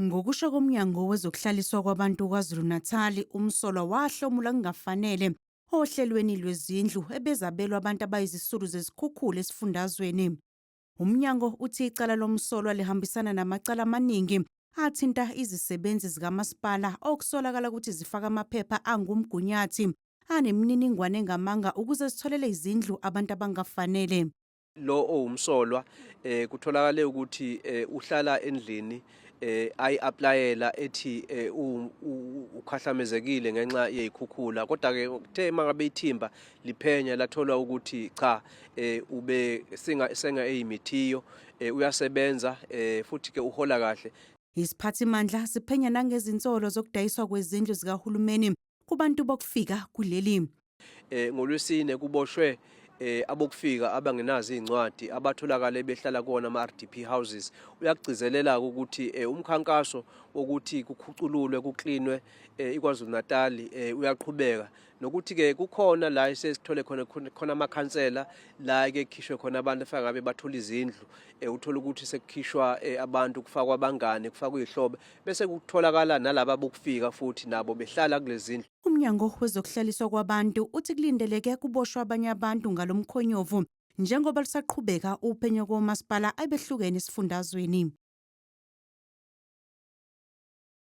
Ngokusho koMnyango Wezokuhlaliswa Kwabantu KwaZulu-Natal, umsolwa wahlomula kungafanele ohlelweni lwezindlu ebezabelwa abantu abayizisulu zezikhukhula esifundazweni. Umnyango uthi icala lomsolwa lihambisana namacala amaningi athinta izisebenzi zikamasipala okusolakala ukuthi zifaka amaphepha angumgunyathi anemininingwane engamanga ukuze zitholele izindlu abantu abangafanele. Lo owumsolwa kutholakale ukuthi uhlala endlini ayi-aplayela ethi ukhahlamezekile ngenxa yey'khukhula, kodwa-ke kuthe uma ngabe ithimba liphenya lathola ukuthi cha, ube singa senga eyimithiyo, uyasebenza futhi-ke uhola kahle. Isiphathimandla siphenya nangezinsolo zokudayiswa kwezindlu zikahulumeni kubantu bokufika kuleli. NgoLwesine kuboshwe abokufika abangenazo izincwadi abatholakale behlala kuwona ama-RDP houses. Uyakugcizelela ukuthi umkhankaso wokuthi kukhucululwe kuklinwe iKwaZulu Natal uyaqhubeka, nokuthi ke kukhona la esesithole khona khona amakhansela la ke kukhishwe khona abantu afaka ngabe bathola izindlu, uthola ukuthi sekukhishwa abantu, kufakwa abangane, kufakwa izihlobo, bese kutholakala nalaba bokufika futhi nabo behlala kulezi zindlu. UMnyango Wezokuhlaliswa Kwabantu uthi kulindeleke kuboshwe abanye abantu ngalo mkhonyovu njengoba lusaqhubeka uphenyo komasipala abehlukene esifundazweni.